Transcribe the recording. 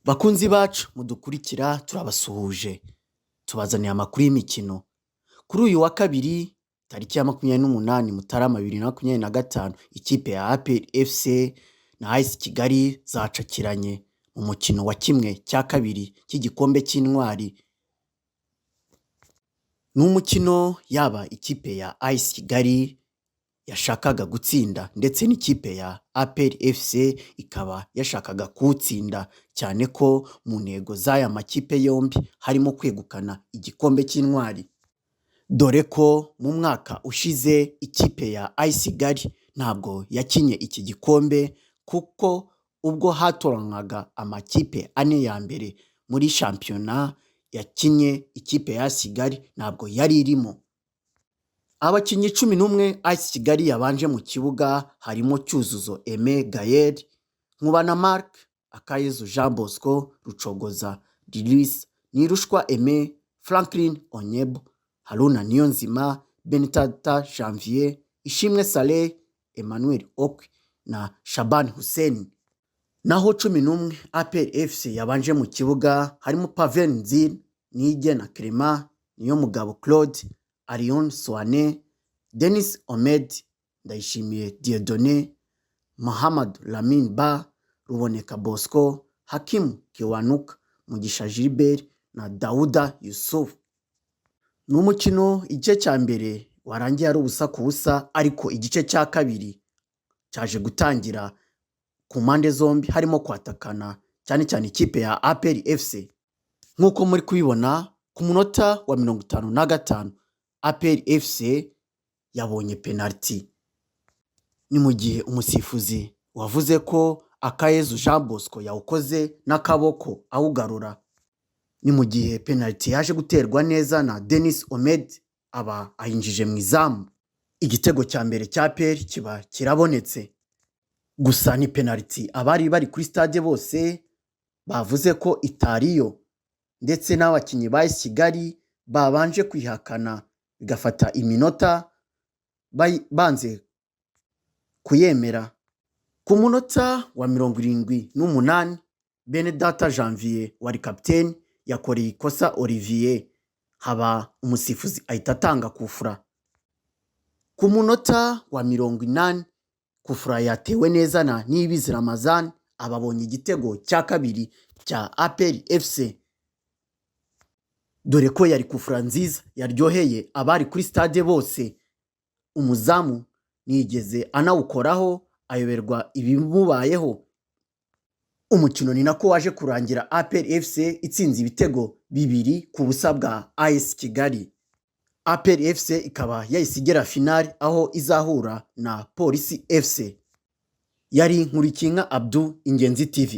Bakunzi bacu mudukurikira, turabasuhuje, tubazaniye amakuru y'imikino. Kuri uyu wa kabiri, tariki ya 28 Mutarama 2025, ikipe ya APR FC na AS Kigali zacakiranye mu mukino wa 1/2 cy'igikombe cy'Intwari. Ni umukino yaba ikipe ya AS Kigali yashakaga gutsinda, ndetse n'ikipe ya APR FC ikaba yashakaga kuwutsinda, cyane ko mu ntego z'aya makipe yombi harimo kwegukana igikombe cy'Intwari, dore ko mu mwaka ushize ikipe ya AS Kigali ntabwo yakinye iki gikombe, kuko ubwo hatoranywaga amakipe ane ya mbere muri shampiyona yakinye, ikipe ya AS Kigali ntabwo yari irimo. Abakinnyi 11 AS Kigali yabanje mu kibuga harimo Cyuzuzo Aime Gael, Nkubana Marc, Akayezu Jean Bosco, Rucogoza Idris, Nirushwa Aime, Franklin Onyebo, Haruna Niyonzima, Benitata Janvier, Ishimwe Saleh, Emmanuel Okwi na Shaban Hussein. Naho 11 APR FC yabanje mu kibuga harimo Pavel Nzil, Niyigena Clement, Niyomugabo Claude, Aliou Souane, Denis Omed, Ndayishimiye Dieudonné, Mohamed Lamine Ba, Ruboneka Bosco, Hakim Kiwanuka, Mugisha Gilbert na Dauda Yussuf. Ni umukino igice cya mbere warangiye ari 0-0, ariko igice cya kabiri cyaje gutangira ku mpande zombi harimo kwatakana, cyane cyane ikipe ya APR FC. Nk'uko muri kubibona, ku munota wa 55 APR FC yabonye penaliti. Ni mu gihe umusifuzi wavuze ko Akayezu Jean Bosco yawukoze n'akaboko awugarura. Ni mu gihe penaliti yaje guterwa neza na Denis Omed, aba ayinjije mu izamu. Igitego cya mbere cya APR kiba kirabonetse. Gusa ni penaliti abari bari kuri stade bose bavuze ko itariyo, ndetse n'abakinnyi ba AS Kigali babanje kwihakana, bigafata iminota banze kuyemera. Ku munota wa 78, Benedata Janvier wari kapiteni yakoreye ikosa Olivier, haba umusifuzi ahita atanga kufura. Ku munota wa 80, kufura yatewe neza na Niyibizi Ramazan, ababonye igitego cya kabiri cya APR FC, dore ko yari kufura nziza yaryoheye abari kuri stade bose. Umuzamu ntiyigeze anawukoraho, ayoberwa ibimubayeho. Umukino ni nako waje kurangira APR FC itsinze ibitego 2-0 bwa AS Kigali. APR FC ikaba yahise igera finali, aho izahura na Polisi FC. Yari Nkulikinka Abdu, Ingenzi TV.